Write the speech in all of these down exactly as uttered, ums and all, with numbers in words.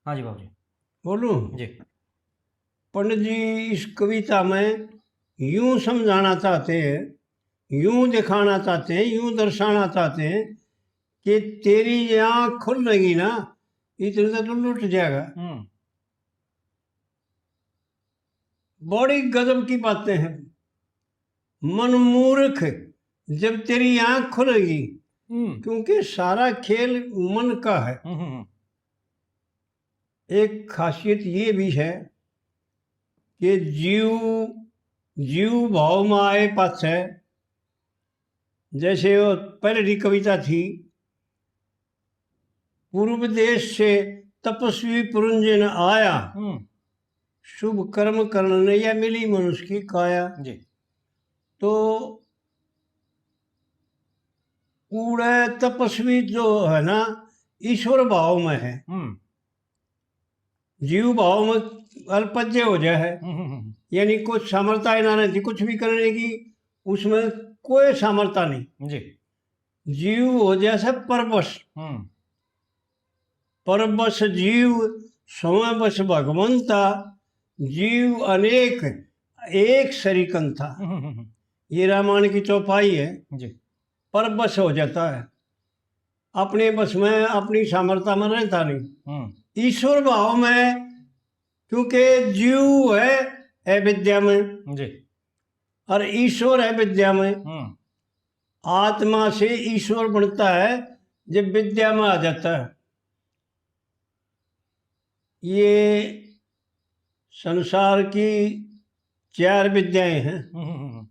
हाँ जी बाबू जी। बोलूं? जी। पंडित जी इस कविता में यूं समझाना चाहते हैं, यूं दिखाना चाहते हैं, यूं दर्शाना चाहते हैं कि तेरी आँख खुल रहेगी ना, इतने तो तू लुट जाएगा। हम्म। बड़ी गजब की बातें हैं। मन मूर्ख, जब तेरी आँख खुलेगी, हम्म। क्योंकि सारा खेल मन का है। हम्म, हम्म, हम्म। एक खासियत ये भी है कि जीव, जीव भाव में आए पाछे, जैसे वो पहली कविता थी, पूर्व देश से तपस्वी पुरंजन आया, हम्म। शुभ कर्म करने या मिली मनुष्य की काया। जी। तो उड़े तपस्वी जो है ना, ईश्वर भाव में है। हम्म। जीव भाव में अल्पज्य हो जाए है, हम्म, हम्म, हम्म। यानी कुछ सामर्थ्य ही ना रहती कुछ भी करने की, उसमें कोई सामर्थ्य नहीं। जी। जीव हो जैसे परवश। हम्म। परवश जीव, सोए बस भगवंता, जीव अनेक, एक सरीकंता। हम्म, हम्म, हम्म। ये रामायण की चौपाई है। जी। परवश हो जाता है, अपने बस में, अपनी सामर्थ्य में रहता नहीं। हम्म। ईश्वर भाव में, क्योंकि जीव है, है विद्या में। जी। और ईश्वर है विद्या में। हम्म। आत्मा से ईश्वर बनता है जब विद्या में आ जाता है। ये संसार की चार विद्याएं हैं। हम्म, हम्म, हम्म।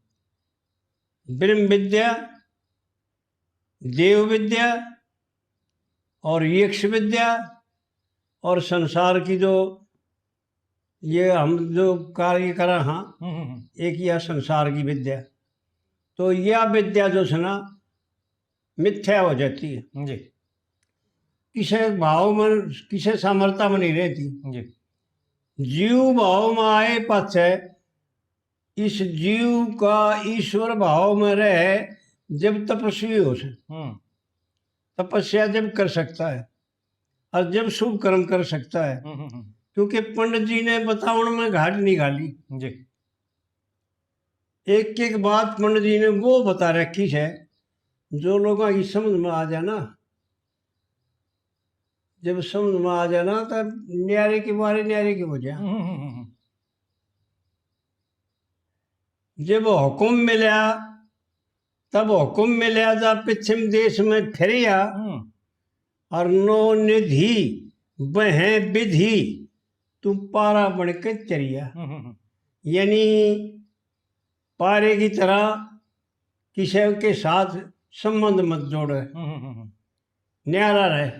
ब्रह्म विद्या, देव विद्या और यक्ष विद्या और संसार की जो ये हम जो कार्य करा हाँ, हम्म, हम्म, हम्म। एक यह संसार की विद्या, तो यह विद्या जो है ना, मिथ्या हो जाती है। जी। किसे भाव में, किसे सामर्थ्य में नहीं रहती। जी। जीव भाव में आए पाछे, इस जीव का ईश्वर भाव में रहे, जब तपस्वी हो से, हम्म। तपस्या जब कर सकता है और जब शुभ कर्म कर सकता है, हम्म, हम्म, हम्म। क्योंकि पंडित जी ने बतावण में घाट नहीं घाली। जी। एक एक बात पंडित जी ने वो बता रखी है, जो लोगों की समझ में आ जाए ना, जब समझ में आ जाए ना, तब न्यारे के मारे न्यारे के हो जाए। हम्म, हम्म, हम्म, हम्म। जब हुक्म मिला, तब हुक्म मिला जा पश्चिम देश में फिरिया, हम्म। और नौ निधि बहें विधि, तू पारा बन के चरिया। हम्म, हम्म, हम्म। यानी पारे की तरह किसी के साथ संबंध मत जोड़े, हम्म, हम्म, हम्म। न्यारा रहे।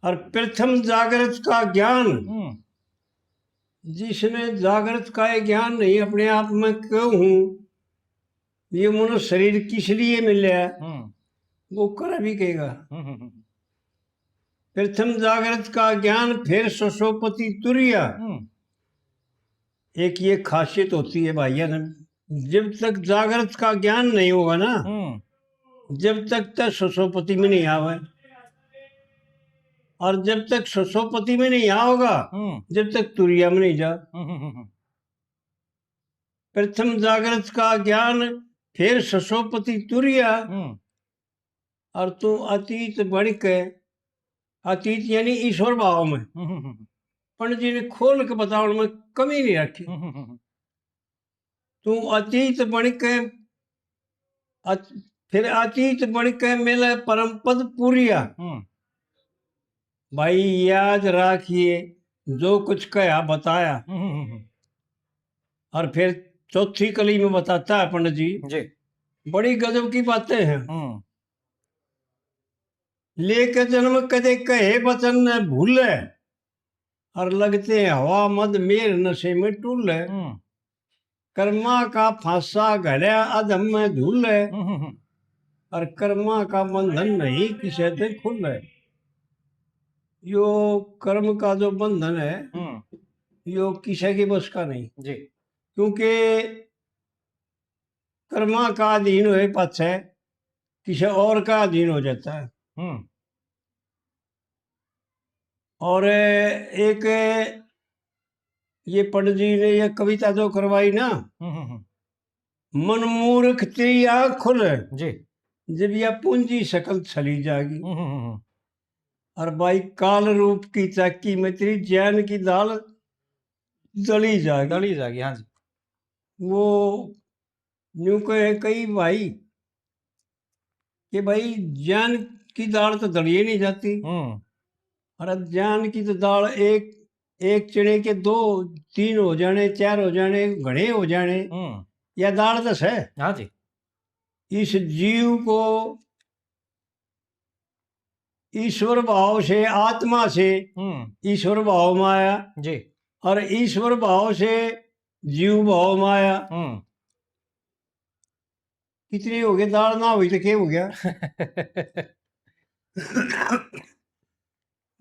और प्रथम जागृत का ज्ञान, हम्म। जिसने जागृत का ये ज्ञान नहीं, अपने आप में क्यों हूँ, ये मनुष्य शरीर किस लिए मिले है, हम्म। वो कर भी कहेगा। हम्म, हम्म, हम्म। प्रथम जागृत का ज्ञान, फिर ससोपति तुरिया। हम्म। एक ये खासियत होती है भाइया ने, जब तक जागृत का ज्ञान नहीं होगा ना, हम्म। जब तक तो ससोपति में नहीं आवे, और जब तक ससोपति में नहीं आओगा, हम्म। जब तक तुरिया में नहीं जा। हम्म, हम्म, हम्म। प्रथम जागृत का ज्ञान, फिर ससोपति तुरिया, हम्म। और तू अतीत बन के, अतीत यानी ईश्वर भाव में, हम्म, हम्म, हम्म। पंडित जी ने खोल के बतावण में कमी नहीं रखी। हम्म, हम्म, हम्म। तू अतीत बन के, अत-, फिर अतीत बन के मिले परम पद पुरिया। हम्म। भाई याद रखिए, जो कुछ कहा बताया। हम्म, हम्म, हम्म। और फिर चौथी कली में बताता है पंडित जी, जी। बड़ी गजब की बातें हैं। हम्म। लेके जन्म कदे कहे वचन न भूले, और लगते हवा मद मेर नशे में टूले। हम्म। कर्मा का फांसा घड़ा अधम में झूले, हम्म, हम्म, हम्म। और कर्मा का बंधन नहीं किसे ते खुले। यो कर्म का जो बंधन है, हम्म। यो किसे के बस का नहीं। जी। क्योंकि कर्मा का अधीन होए पाछे किसे और का अधीन हो जाता है। हम्म। और एक ये पंडित जी ने ये कविता जो करवाई ना, हम्म, हम्म, हम्म। मन मूर्ख तेरी आँख खुले, जी। जब या पूंजी शकल छली जागी। हम्म, हम्म, हम्म। और भाई, काल रूप की चाकी में तेरी ज्ञान की दाल दली जागी। दली जागी, हाँ जी। वो न्यू कहे कई भाई कि भाई, ज्ञान की दाल तो दलिए नहीं जाती। हम्म। और ज्ञान की तो दाल एक, एक चने के दो, तीन हो जाने, चार हो जाने, घणे हो जाने, हम्म। या दाल तो है। हाँ जी। इस जीव को ईश्वर भाव से, आत्मा से हम्म। ईश्वर भाव में आया, जी। और ईश्वर भाव से जीव भाव में आया। हम्म। कितनी हो गई दाल, ना हुई तो क्या हो गया?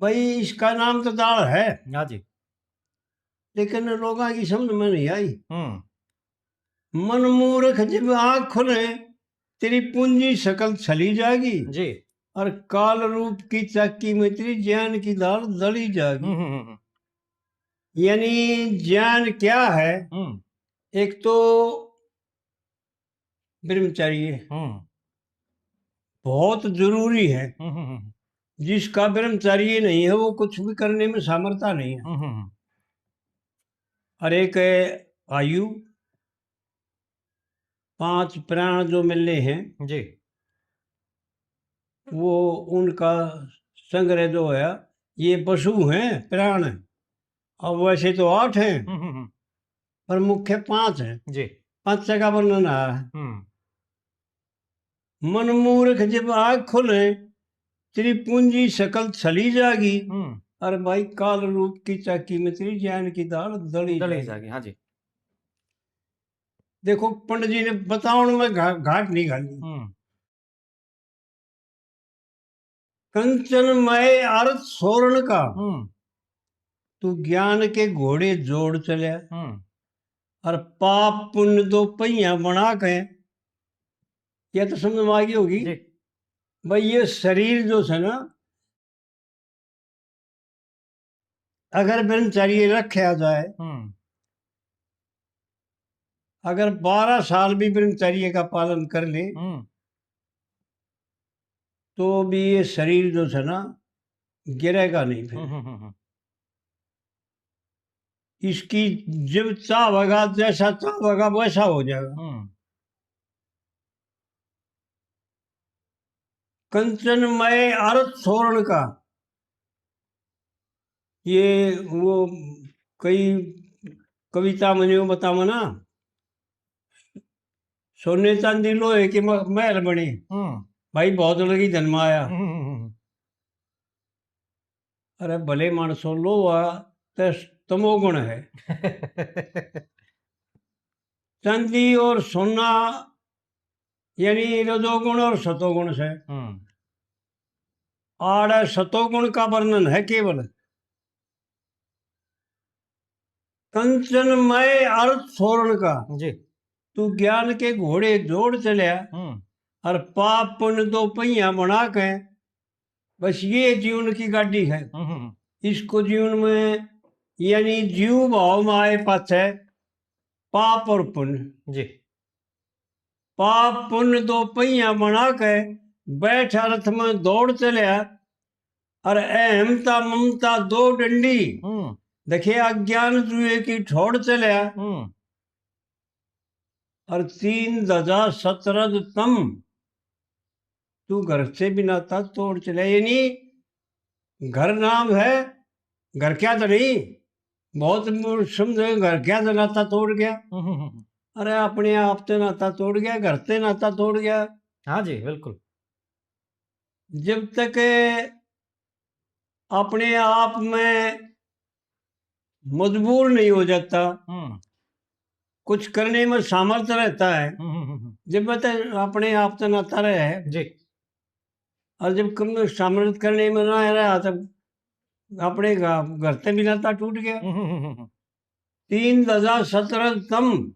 भाई, इसका नाम तो दाल है, हाँ जी। लेकिन लोगों की समझ में नहीं आई। हम्म। मन मूर्ख जब आँख खुले, तेरी पूंजी शकल छली जागी। जी। और काल रूप की चाकी में तेरी ज्ञान की दाल दली जागी। हम्म, हम्म, हम्म। यानी ज्ञान क्या है? हम्म। एक तो ब्रह्मचर्य हम्म। बहुत जरूरी है। हम्म, हम्म, हम्म। जिसका ब्रह्मचर्य नहीं है, वो कुछ भी करने में सामर्थ्य नहीं है। हम्म, हम्म, हम्म। और एक है आयु, पांच प्राण जो मिले हैं, जी। वो उनका संग्रह जो है, ये पशु हैं प्राण, अब वैसे तो आठ हैं, हम्म, हम्म, हम्म। पर मुख्य पांच हैं। जी। पांच का वर्णन है। हम्म। मन मूर्ख जब आँख खुले, तेरी पूंजी शकल छली जागी। हम्म। और भाई, काल रूप की चाकी में तेरी ज्ञान की दाल दली दली जागी। जागी, हाँ जी। देखो, पंडित जी ने बतावन में घा-, घाट नहीं घाली। हम्म। कंचनमय अर्थ सोरण का, हम्म। तू ज्ञान के घोड़े जोड़ चल्या। हम्म। और पाप पुण्य दो पहिया बना के, ये तो समझ में आ गई होगी। जी। भाई, ये शरीर जो है ना, अगर ब्रह्मचर्य रखा जाए, हम्म। अगर बारह साल भी ब्रह्मचर्य का पालन कर ले, हम्म। तो भी ये शरीर जो है ना, गिरेगा नहीं फिर। हम्म, हम्म, हम्म, हम्म। इसकी जब चाहेगा, जैसा चाहेगा, वैसा हो जाएगा। हम्म। कंचनमय अर्थ सोरण का, ये वो कई कविता में न्यू बतावा ना, सोने चांदी लोहे के म-, महल बने, हम्म। भाई, बहुत लगी धन में आया। हम्म, हम्म, हम्म। अरे भले मानसो, लोहा तो तमोगुण है। चांदी और सोना यानी रजोगुण और सतोगुण से। हम्म। आड़े सतोगुण का वर्णन है केवल। कंचनमय अर्थ सोरण का, जी। तू ज्ञान के घोड़े जोड़ चल्या, हम्म। और पाप पुण्य दो पहिया बना के, बस ये जीवन की गाड़ी है। हम्म, हम्म, हम्म। इसको जीवन में, यानी जीव भाव में आए पाछे पाप और पुण्य। जी। पाप पुण्य दो पहिया बना के बैठा रथ में दौड़ चल्या, और अहमता ममता दो डंडी, हम्म। देखे अज्ञान जुए की ठोड़ चल्या। हम्म। और तीन ध्वजा सतरज तम, तू घर से भी नाता तोड़ चल्या। यानी घर नाम है, घर क्या तो नहीं, बहुत मु-, समझे घर क्या तो नाता तोड़ गया। हम्म, हम्म, हम्म। अरे, अपने आप ते नाता तोड़ गया, घर ते नाता तोड़ गया। हाँ जी, बिल्कुल। जब तक अपने आप में मजबूर नहीं हो जाता, हम्म। कुछ करने में सामर्थ्य रहता है, हम्म, हम्म, हम्म। जब तक अपने आप ते नाता रहे, जी। और जब कम सामर्थ्य करने में ना रहा, तब अपने घ-, घर ते भी नाता टूट गया। हम्म, हम्म, हम्म, हम्म। तीन ध्वजा सतरज तम,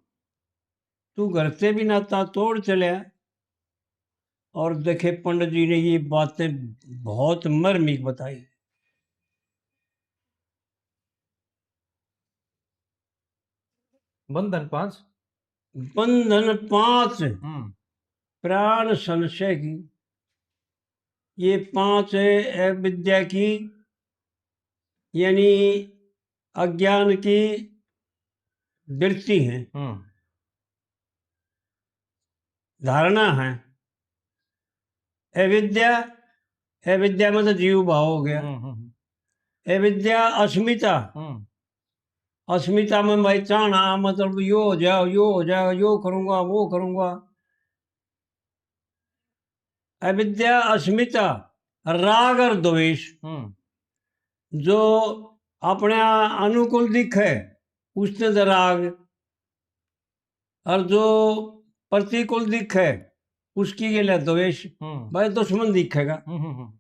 तू घर ते भी नाता तोड़ चल्या। और देखे, पंडित जी ने ये बातें बहुत मर्मिक बताई। बंधन पांच। बंधन पांच। हम्म। प्राण संशय की, ये पांच है अविद्या की, यानी अज्ञान की वृत्ति है, हम्म। धारणा है। अविद्या, अविद्या में तो जीव भाव हो गया। हम्म, हम्म, हम्म। अविद्या, अस्मिता। हम्म। अस्मिता में भाई चाहना, मतलब यो हो जाए, यो हो जाए, यो करूंगा, वो करूंगा। अविद्या, अस्मिता, राग और द्वेष, हम्म। जो अपने अनुकूल दिखे, उसने तो राग, और जो प्रतिकूल दिखे, उसकी गेल्या द्वेष। हम्म। भाई, दुश्मन दिखेगा। हम्म, हम्म, हम्म।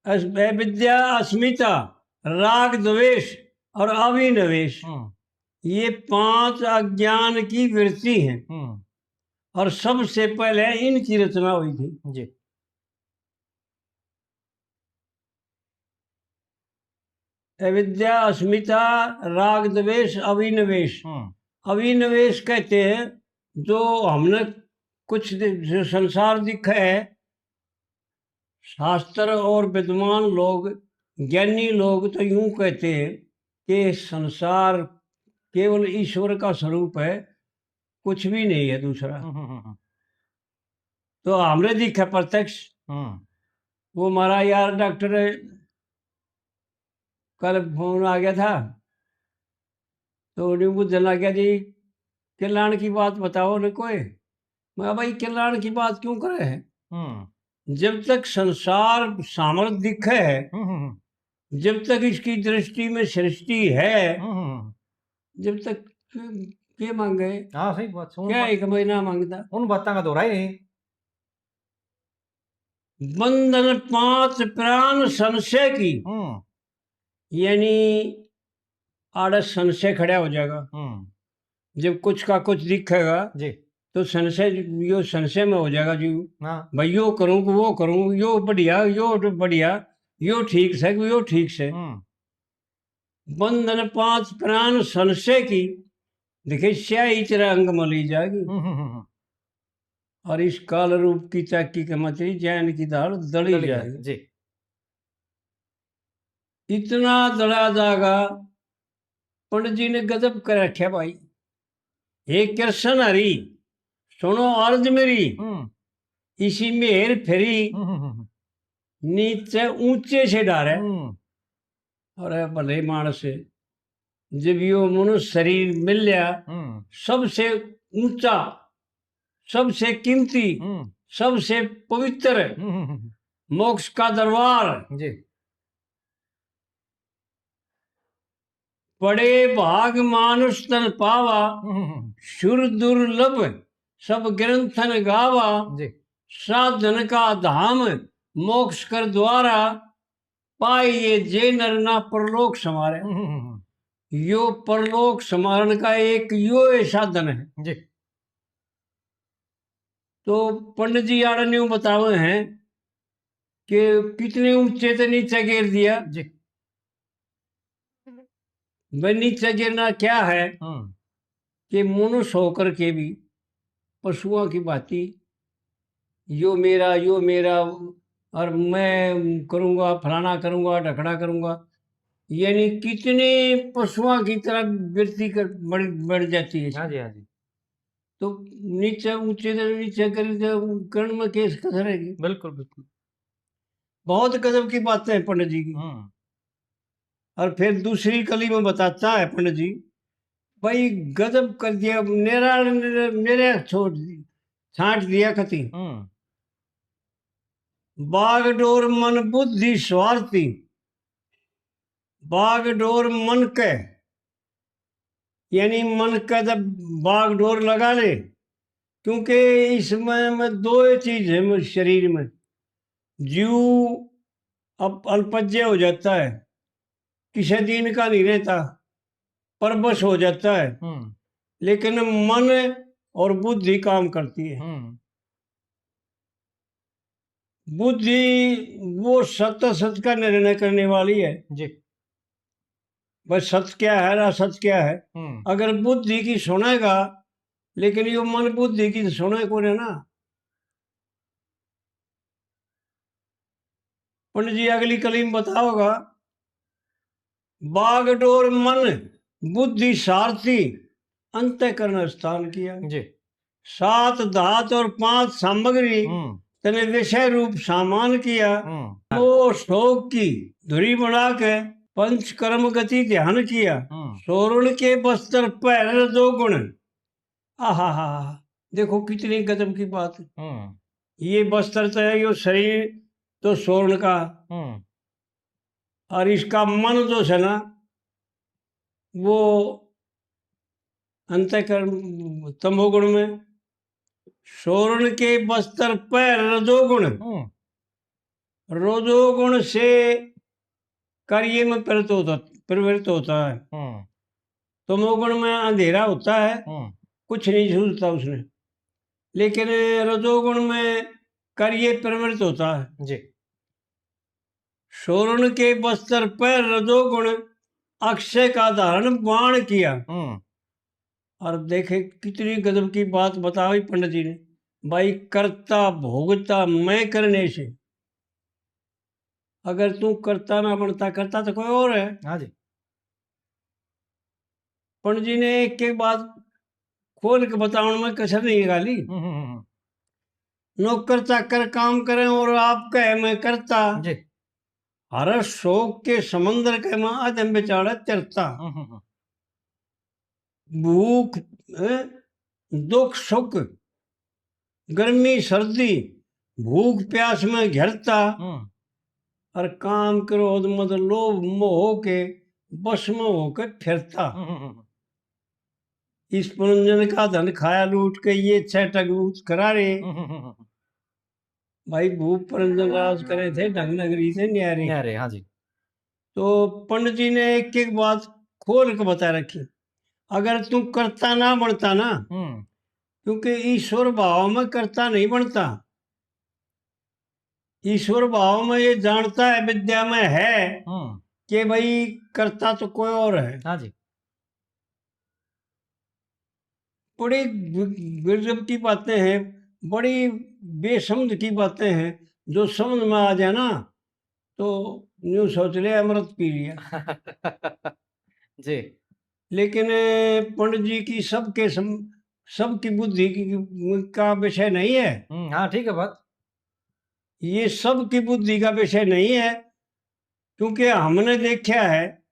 अस-, अविद्या, अस्मिता, राग, द्वेष और अभिनिवेश, हम्म। ये पांच अज्ञान की वृत्ति हैं। हम्म। और सबसे पहले इनकी रचना हुई थी। जी। अविद्या, अस्मिता, राग, द्वेष, अभिनिवेश। हम्म। अभिनिवेश कहते हैं जो हमने कुछ दि-, जो संसार दिखा है, शास्त्र और विद्वान लोग, ज्ञानी लोग तो यूं कहते हैं कि संसार केवल ईश्वर का स्वरूप है, कुछ भी नहीं है दूसरा। हम्म, हम्म, हम्म। तो हमने दिखा प्रत्यक्ष। हम्म। वो हमारा यार डॉक्टर, कल फोन आ गया था, तो उन्हें बुझन लग गया जी, "किलाण की बात बताओ न कोई।" मैं, "भाई, किलाण की बात क्यों करे है? हम्म। जब तक संसार सामर्थ्य दिखे है, हम्म, हम्म, हम्म। जब तक इसकी दृष्टि में सृष्टि है, हम्म, हम्म, हम्म। जब तक के, के मांगे? हाँ, सही बात, सुन क्या बात। एक महीना मांगता?" उन बातां का दोहरा ही नहीं। बंधन पांच प्राण संशय की, हम्म। यानी आड़े संशय खड़ा हो जाएगा। हम्म। जब कुछ का कुछ दिखेगा, जी। तो संशय, यो संशय में हो जाएगा जी। हाँ। भाई, यो करूं कि वो करूं, यो बढ़िया, यो बढ़िया, यो ठीक से कि यो ठीक से। हम्म। बंधन पांच प्राण संशय की, देखे, स्याही तेरा अंग में ली जाएगी। हम्म, हम्म, हम्म, हम्म। और इस काल रूप की चाकी के मचली, जैन की दाल दली दली जाएगी। जाएगी, जी। इतना दला जागा, पंडित जी ने गजब कर रखा भाई। "हे कृष्ण हरि, सुनो अर्ज मेरी, हम्म। इसी में हेर फेरी, हम्म, हम्म, हम्म। नीचे ऊंचे से डारे।" हम्म। अरे भले मानस, जब यो मनुष्य शरीर मिल लिया, हम्म। सबसे ऊंचा, सबसे कीमती, हम्म। सबसे पवित्र, हम्म, हम्म, हम्म। मोक्ष का दरबार, जी। बड़े भाग मानुष तन पावा, हम्म, हम्म, हम्म। सुर दुर्लभ सब ग्रंथन गावा, जी। साधन का धाम मोक्ष कर द्वारा, पाए ये जे नर ना परलोक संवारे। हम्म, हम्म, हम्म। यो परलोक संवारण का एक यो ए साधन है। जी। तो पंडित जी आड़े न्यू बतावे हैं कि कितने ऊंचे से नीचे गिर दिया। जी। भाई, नीचे गिरना क्या है? हम्म। कि मनुष्य होकर के भी पशुओं की भांति यो मेरा, यो मेरा, और मैं करूँगा, फलाना करूँगा, ढकना करूँगा, यानी कितने पशुओं की तरह वृत्ति कर, बढ़, बढ़ जाती है। हाँ जी, हाँ जी। तो नीचे, ऊंचे से नीचे कर, करण में केस कसरेगी। बिल्कुल, बिल्कुल। बहुत गजब की बातें हैं पंडित जी की। हम्म। और फिर दूसरी कली में बताता है पंडित जी, भाई, गजब कर दिया, मेरा, मेरे, मेरे छोड़ दी, छांट दिया कति। हम्म। बागडोर मन बुद्धि स्वार्थी, बागडोर मन के, यानी मन का जब बागडोर लगा ले, क्योंकि इसमें, में दो ही चीज है मेरे शरीर में, जीव अप-, अल्पज्य हो जाता है, किसी दिन का नहीं रहता, परवश हो जाता है, हम्म। लेकिन मन और बुद्धि काम करती है। हम्म। बुद्धि वो सत असत का निर्णय करने वाली है। जी। बस सच क्या है ना, सच क्या है। हम्म। अगर बुद्धि की सुनेगा, लेकिन यो मन बुद्धि की सुने को ना। पंडित जी अगली कली में बताओगा, बागडोर मन बुद्धि सारथी, अंतःकरण स्थान किया। जी। सात धात और पांच सामग्री, हम्म। तने विषय रूप सामान किया। हम्म। वो शोक की धुरी बना के पंच कर्म गति ध्यान किया। हम्म। सोरण के बस्तर पहर रजोगुण। आहा हा, देखो कितनी गजब की बात है। हम्म। ये बस्तर तो है, यो शरीर तो सोरण का। हम्म। और इसका मन जो है ना, वो अंतःकरण तमोगुण में। सोरण के बस्तर पहर रजोगुण। हम्म। रजोगुण से कार्य में प्रवृत्त होता, प्रवृत्त होता है। हम्म। तमोगुण में अंधेरा होता है, हम्म। कुछ नहीं सूझता उसने, लेकिन रजोगुण में कार्य प्रवृत्त होता है। जी। सोरण के बस्तर पहर रजोगुण, अक्षय का धारण बाण किया। हम्म। और देखे कितनी गजब की बात बताई पंडित जी ने। भाई, करता भोगता मैं करने से, अगर तू करता ना बनता, करता तो कोई और है। हाँ जी। पंडित जी ने एक एक बात खोल के बतावन में कसर नहीं निकाली। हम्म, हम्म, हम्म। नौकर चाकर काम करें और आप कहे मैं करता। जी। हर शोक के समंदर के मां अधम बेचारे तिरता। हम्म, हम्म, हम्म। भूख, हैं, दुख सुख, गर्मी सर्दी, भूख प्यास में घिरता। हम्म। और काम क्रोध मद लोभ मोह के बस में होके फिरता। हम्म, हम्म, हम्म। इस पुरंजन का धन खाया लूट के ये छह टगूत करारे। हम्म, हम्म, हम्म। भाई, भूप पुरंजन राज करे थे ढंग नगरी से न्यारे। न्यारे, हाँ जी। तो पंडित जी ने एक एक बात खोल के बता रखी। अगर तू करता ना बनता ना, हम्म। क्योंकि ईश्वर भाव में करता नहीं बनता। ईश्वर भाव में ये जानता है, विद्या में है, हम्म। कि भाई, करता तो कोई और है। हाँ जी। बड़ी गु-, गजब की बातें हैं, बड़ी बेसमझ की बातें हैं। जो समझ में आ जाए ना, तो यूं सोच ले, अमृत पी लिया। जी। लेकिन पंडित जी की सबके सम-, सबकी बुद्धि की, का विषय नहीं है। हम्म, हाँ, ठीक है बात। ये सबकी बुद्धि का विषय नहीं है, क्योंकि हमने देखा है,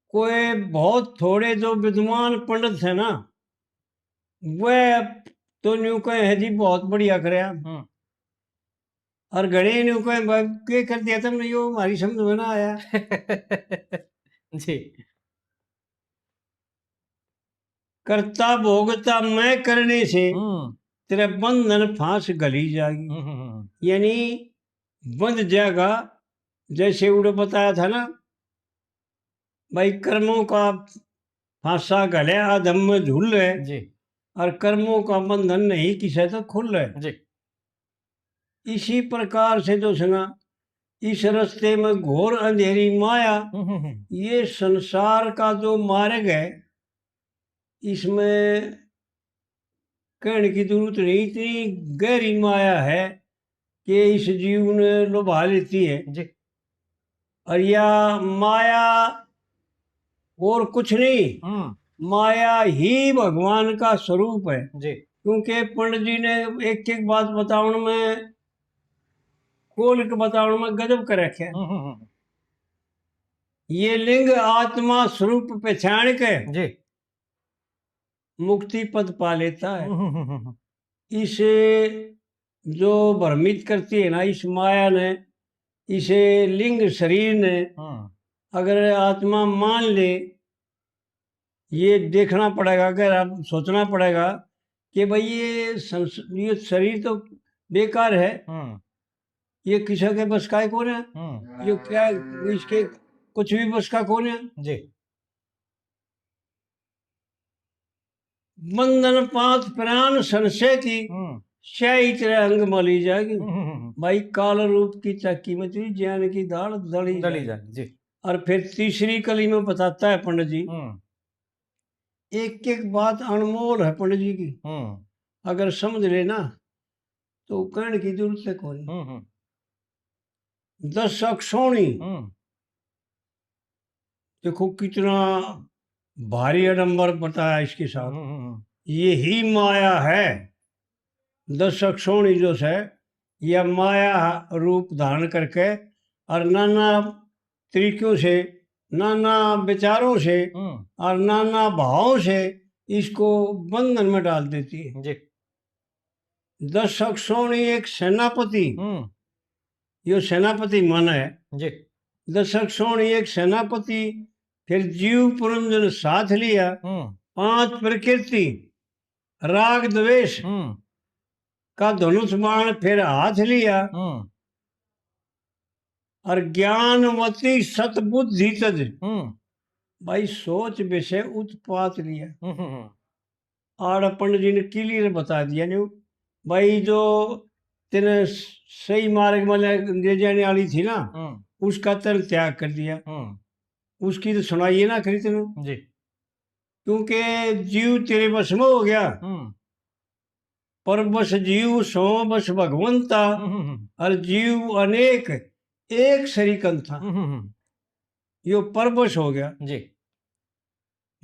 कोई बहुत थोड़े जो विद्वान पंडित है ना, वह तो न्यू कहे है जी, बहुत बढ़िया करया। हम्म। और घणे न्यू कहे, "भाई, के कर दिया तुमने, यो हमारी समझ में ना आया।" जी। करता भोगता मैं करने से, हम्म। तेरे बंधन फांस घली जाएगी। हम्म, हम्म, हम्म। यानी बंध जाएगा, जैसे उड़े बताया था ना, भाई, कर्मों का फांसा घले अधम में झूले, जी। और कर्मों का बंधन नहीं किसे तो खुले। जी। इसी प्रकार से जो है ना, इस रास्ते में घोर अंधेरी माया, हम्म, हम्म, हम्म। ये संसार का जो मार्ग है, इसमें कहने की जरूरत नहीं, इतनी गहरी माया है कि इस जीव ने लुभा लेती है। जी। और या माया और कुछ नहीं, हम्म। माया ही भगवान का स्वरूप है। जी। क्योंकि पंडित जी ने एक एक बात बतावन में, खोल के बतावन में गजब कर रखे। हम्म, हम्म, हम्म। ये लिंग आत्मा स्वरूप पहचान के जी। मुक्ति पद पा लेता है। हम्म, हम्म, हम्म, हम्म। इसे जो भ्रमित करती है ना, इस माया ने, इसे लिंग शरीर ने, हम्म। अगर आत्मा मान ले, ये देखना पड़ेगा, गहरा सोचना पड़ेगा कि भाई, ये संस-, ये शरीर तो बेकार है, हम्म। ये किसी के बस का ही कौन है, हम्म। ये क्या, इसके कुछ भी बस का कौन है। जी। बंधन पात प्राण संशय की, हम्म। स्याही तेरे अंग मली जाएगी। हम्म, हम्म, हम्म। भाई, काल रूप की चाकी में तेरी ज्ञान की दाल दली दली जाएगी। जाएगी, जी। और फिर तीसरी कली में बताता है पंडित जी, हम्म। एक एक बात अनमोल है पंडित जी की। हम्म। अगर समझ लेना तो कहने की जरूरत है कोई। हम्म, हम्म। दस अक्षोणी। हम्म। देखो कितना भारी आडंबर बताया इसके साथ। हम्म, हम्म, हम्म। यही माया है। दस अक्षोणी जो है, यह माया रूप धारण करके और नाना तरीकों से, नाना विचारों से हम्म। और नाना भावों से इसको बंधन में डाल देती है। जी। दस अक्षोणी एक सेनापति, हम्म। यो सेनापति माना है। जी। दस अक्षोणी एक सेनापति, फिर जीव पुरंजन साथ लिया, हम्म। पांच प्रकृति, राग द्वेष हम्म। का धनुष बाण फिर हाथ लिया, हम्म। और ज्ञानवती सतबुद्धि तज, हम्म। भाई सोच विषय उत्पात लिया। हम्म, हम्म, हम्म। आड़ पंडित जी ने clear बता दिया न्यू, भाई जो तेने सही मार्ग में ले, ले जाने वाली थी ना, हम्म। उसका तेने त्याग कर दिया। हम्म। उसकी तो सुनाई ना करी तेने। जी। क्योंकि जीव तेरे वश में हो गया। हम्म। पर बस जीव सो बस भगवंता, हम्म, हम्म, हम्म। और जीव अनेक एक सरीकंथा। हम्म, हम्म, हम्म। यो परवश हो गया। जी।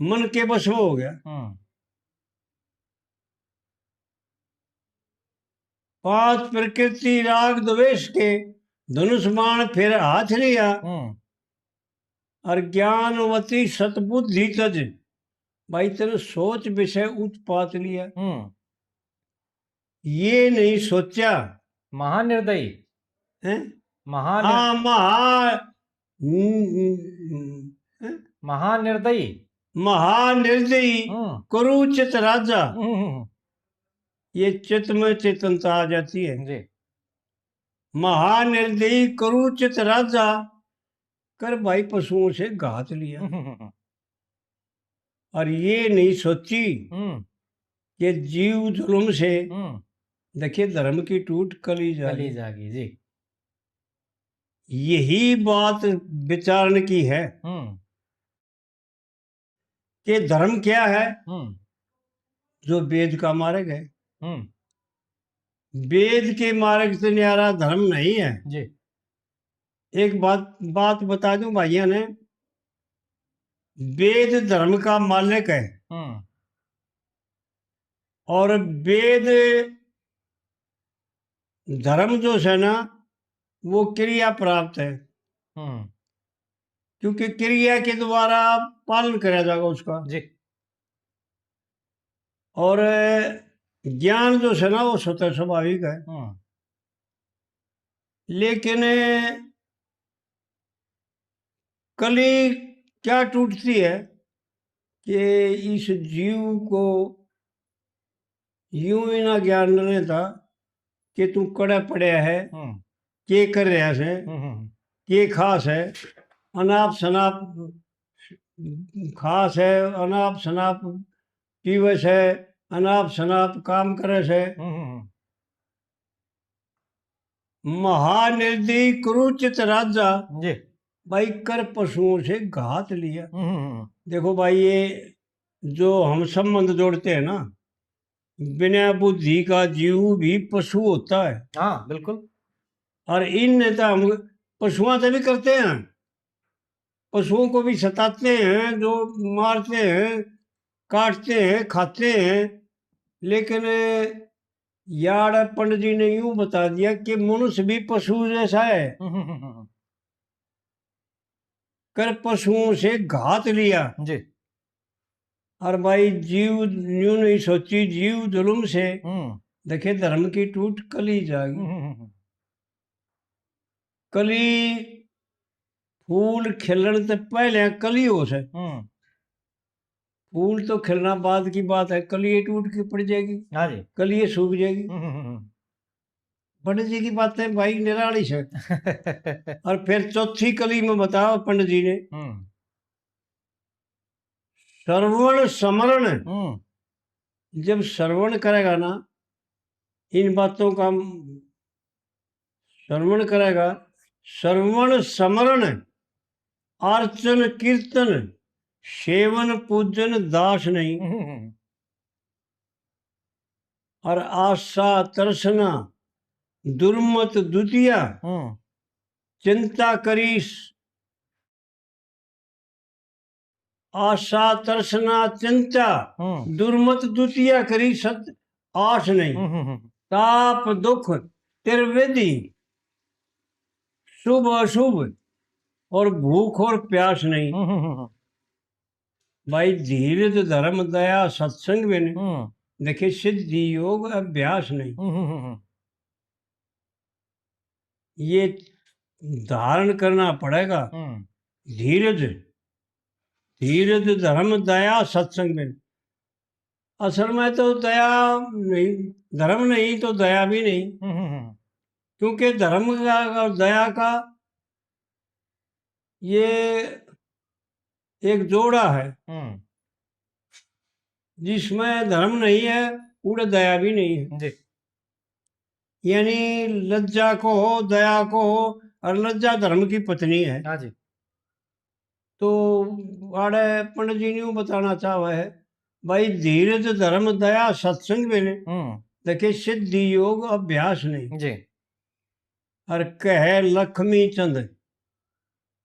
मन के बस में हो गया। हम्म। पांच प्रकृति राग द्वेष के धनुष बाण फिर हाथ लिया। हम्म। और ज्ञानवती सतबुद्धि तज, भाई तेरे सोच विषय उत्पात लिया। हम्म। ये नहीं सोचा। महानिर्दयी। हैं? महानिर- हाँ, महा-, हम्म, हम्म, हम्म, हैं? महानिर्दयी। महानिर्दयी, हम्म। कुरुचित राजा। हम्म, हम्म, हम्म। ये चित्त में चेतनता आ जाती है। जी। महानिर्दयी कुरुचित राजा, कर भाई पशुओं से घात लिया। हम्म, हम्म, हम्म। और ये नहीं सोची हम्म। कि जीव जुल्म से, हम्म। देखिए, धर्म की टूट कली जागी। कली जागी, जी। यही बात विचारण की है हम्म। कि धर्म क्या है? हम्म। जो वेद का मार्ग है। हम्म। वेद के मार्ग से न्यारा धर्म नहीं है। जी। एक बात, बात बता दूं भाइयों ने, वेद धर्म का मालिक है। हम्म। और वेद धर्म जो है ना, वो क्रिया प्राप्त है। हम्म। क्योंकि क्रिया के द्वारा पालन करा जाएगा उसका। जी। और ज्ञान जो है ना, वो स्वतः स्वाभाविक है। हम्म। लेकिन कली क्या टूटती है कि इस जीव को यूं ही ना ज्ञान न रहता कि तू कड़े पड़या है, हम्म। के कर रहा है, हम्म, हम्म, हम्म। के खास है, अनाप शनाप खास है, अनाप शनाप पीवे से, अनाप शनाप काम करे से। हम्म, हम्म, हम्म। महानिर्दयी क्रूरचित राजा, जी। भाई कर पशुओं से घात लिया। हम्म, हम्म, हम्म। देखो भाई, ये जो हम संबंध जोड़ते हैं ना, बिना बुद्धि का जीव भी पशु होता है। हाँ, बिल्कुल। और इन तो हम पशुआं से भी करते हैं, पशुओं को भी सताते हैं, जो मारते हैं, काटते हैं, खाते हैं। लेकिन यार पंडित जी ने यूं बता दिया कि मनुष्य भी पशु जैसा है। हम्म, हम्म, हम्म, हम्म। कर पशुओं से घात लिया। जी। और भाई जीव न्यू नहीं सोची, जीव जुल्म से हम्म। देखे धर्म की टूट कली जागी। हम्म, हम्म, हम्म। कली फूल खिलण से पहले कली हो से। हम्म। फूल तो खिलना बाद की बात है, कली ये टूट के पड़ जाएगी, हाँ जी। कली ये सूख जाएगी। हम्म, हम्म, हम्म। पंडित जी की बातें भाई निराली से। और फिर चौथी कली में बताओ पंडित जी ने, हम्म। श्रवण स्मरण, हम्म। जब श्रवण करेगा ना इन बातों का, श्रवण करेगा, श्रवण स्मरण, अर्चन कीर्तन सेवन पूजन दास नहीं। हम्म, हम्म, हम्म। और आशा तृष्णा दुर्मत द्वितीया, हम्म। चिंता करीस। आशा तृष्णा चिंता हम्म। दुर्मत द्वितीया करी सत आस नहीं। हम्म, हम्म, हम्म। ताप दुख त्रिविधि, शुभ अशुभ और भूख और प्यास नहीं। हम्म, हम्म, हम्म। भाई, धीरज धर्म दया सत्संग बिन, हम्म। देखे सिद्धि योग अभ्यास नहीं। हम्म, हम्म, हम्म। ये धारण करना पड़ेगा। हम्म। धीरज, धीरज धर्म दया सत्संग बिन। असल में तो दया नहीं, धर्म नहीं तो दया भी नहीं। हम्म, हम्म, हम्म। क्योंकि धर्म का और दया का ये एक जोड़ा है। हम्म। जिसमें धर्म नहीं है, उड़े दया भी नहीं है। जी। यानी लज्जा को हो, दया को हो, और लज्जा धर्म की पत्नी है। हाँ जी। तो आड़े पंडित जी न्यू बताना चाहवे है, भाई, धीरज धर्म दया सत्संग बिन, हम्म। देखे सिद्धि योग अभ्यास नहीं। जी। और कहे लक्ष्मी चंद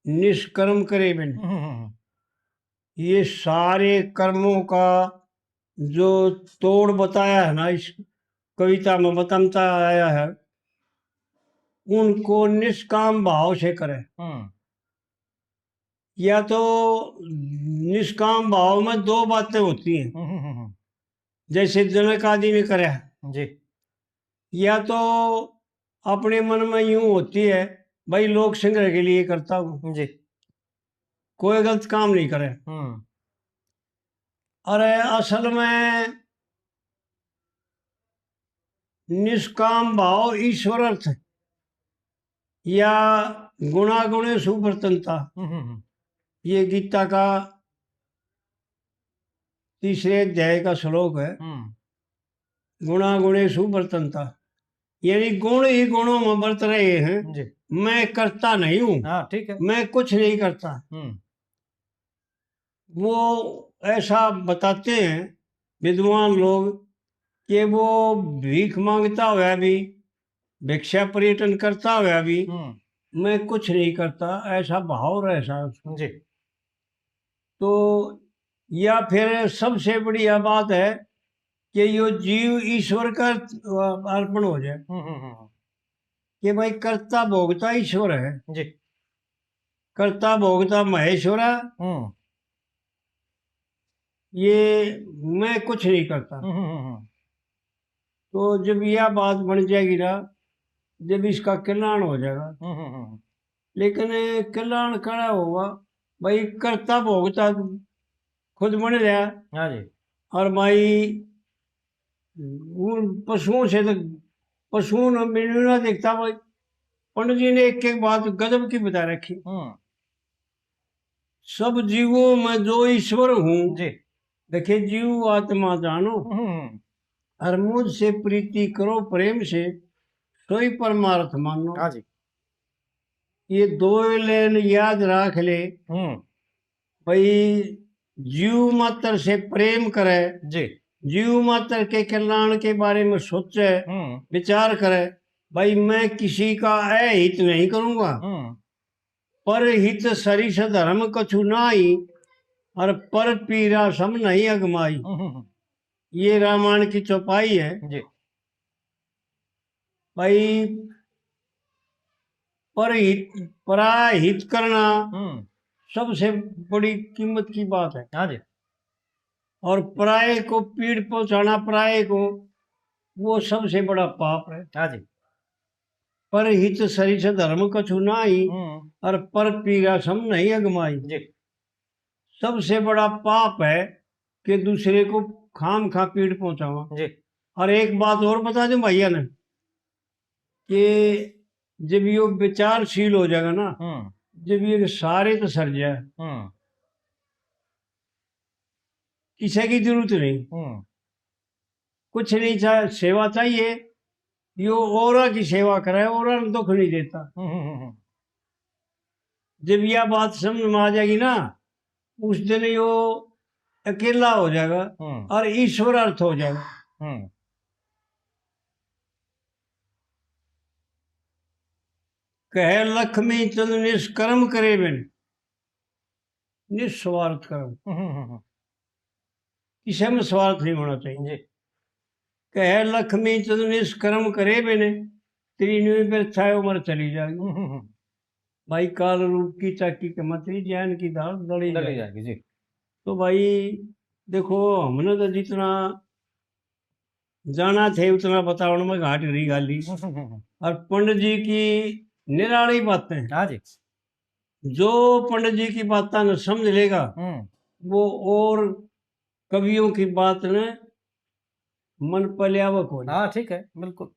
निष्कर्म करे बिन। हम्म, हम्म, हम्म। ये सारे कर्मों का जो तोड़ बताया है ना इस कविता में, बताता आया है, उनको निष्काम भाव से करे। हम्म। या तो निष्काम भाव में दो बातें होती हैं, हम्म, हम्म, हम्म। जैसे जनक आदि ने करया। जी। या तो अपने मन में यूं होती है, भाई, लोक संग्रह के लिए करता हूँ, जी। कोई गलत काम नहीं करे। हम्म। अरे, असल में निष्काम भाव ईश्वर अर्थ या गुणागुणेशु वर्तनता, हम्म, हम्म, हम्म। ये गीता का तीसरे अध्याय का श्लोक है। हम्म। गुणागुणेशु वर्तनता, यानी गुण ही गुणों में बरत रहे हैं। जी। मैं करता नहीं हूँ, हाँ, ठीक है। मैं कुछ नहीं करता। हम्म। वो ऐसा बताते हैं विद्वान लोग कि वो भीख मांगता हुआ भी, भिक्षा पर्यटन करता हुआ भी, हम्म। मैं कुछ नहीं करता, ऐसा भाव रहता है उसको। जी। तो या फिर सबसे बढ़िया बात है कि यो जीव ईश्वर का, अ, अर्पण हो जाए। हम्म, हम्म, हम्म। कि भाई, कर्ता भोगता ईश्वर है, जी। कर्ता भोगता महेश्वर है, हम्म। ये मैं कुछ नहीं करता। हम्म, हम्म, हम्म। तो जब यह बात बन जाएगी ना, जब इसका कल्याण हो जाएगा। हम्म, हम्म, हम्म। लेकिन कल्याण कड़ा होगा, भाई, कर्ता भोगता खुद बन रहा। हाँ जी। और भाई, उन पशुओं से तो, पशुओं ने मैंने ना देखता भाई। पंडित जी ने एक एक बात गजब की बता रखी। हम्म। सब जीवों में जो ईश्वर हूँ, जी। देखे जीव आत्मा जानो, हम्म। और मुझसे प्रीति करो प्रेम से, सोई परमार्थ मानो। हाँ जी। ये दो लाइन याद रख ले। हम्म। भाई, जीव मात्र से प्रेम करे, जी। जीव मात्र के कल्याण के बारे में सोचे, हम्म। विचार करे, भाई, मैं किसी का अहित नहीं करूंगा। हम्म। पर हित सरिस धर्म कछु नाई, और पर पीरा सम नहीं अगमाई। हम्म, हम्म, हम्म। ये रामायण की चौपाई है। जी। भाई, पर हित, पराय हित करना हम्म। सबसे बड़ी कीमत की बात है। हाँ जी। और पराये को पीड़ पहुंचाना, पराये को, वो सबसे बड़ा पाप है। हाँ जी। पर हित सरिस धर्म कछु नाई, हम्म। और पर पीरा सम नहीं अगमाई। जी। सबसे बड़ा पाप है कि दूसरे को खाम खा पीड़ पहुंचावा। जी। और एक बात और बता दूं भैया ने, कि जब यो विचारशील हो जाएगा ना, हम्म। जब ये सारे तो सर जाए, हम्म। किसी की जरूरत नहीं, हम्म। कुछ नहीं चाहे, सेवा चाहिए, यो औरा की सेवा करे, औरा ने दुख नहीं देता। हम्म, हम्म, हम्म। जब यह बात समझ में आ जाएगी ना, उस दिन यो अकेला हो जाएगा हम्म। और ईश्वर अर्थ हो जाएगा। हम्म। कहे लक्ष्मी चंद निष्कर्म करे बिन, निस्वार्थ कर्म। हम्म, हम्म, हम्म। किसी में स्वार्थ नहीं होना चाहिए। जी। कहे लक्ष्मी चंद निष्कर्म करे बिन, तेरी न्यू व्यर्था है उम्र चली जाएगी। हम्म, हम्म, हम्म। भाई, काल रूप की चाकी के मत रही, ज्ञान की दाल दली दली जाएगी। जाएगी, जी। तो भाई, देखो, हमने तो जितना जाना थे उतना बतावन में घाट रही गाली। हम्म, हम्म, हम्म। और पंडित जी की निराली बातें। हाँ जी। जो पंडित जी की बातां ने समझ लेगा, हम्म। वो और कवियों की बात ने मन पर ल्यावक हो जाए। हाँ, ठीक है, बिल्कुल।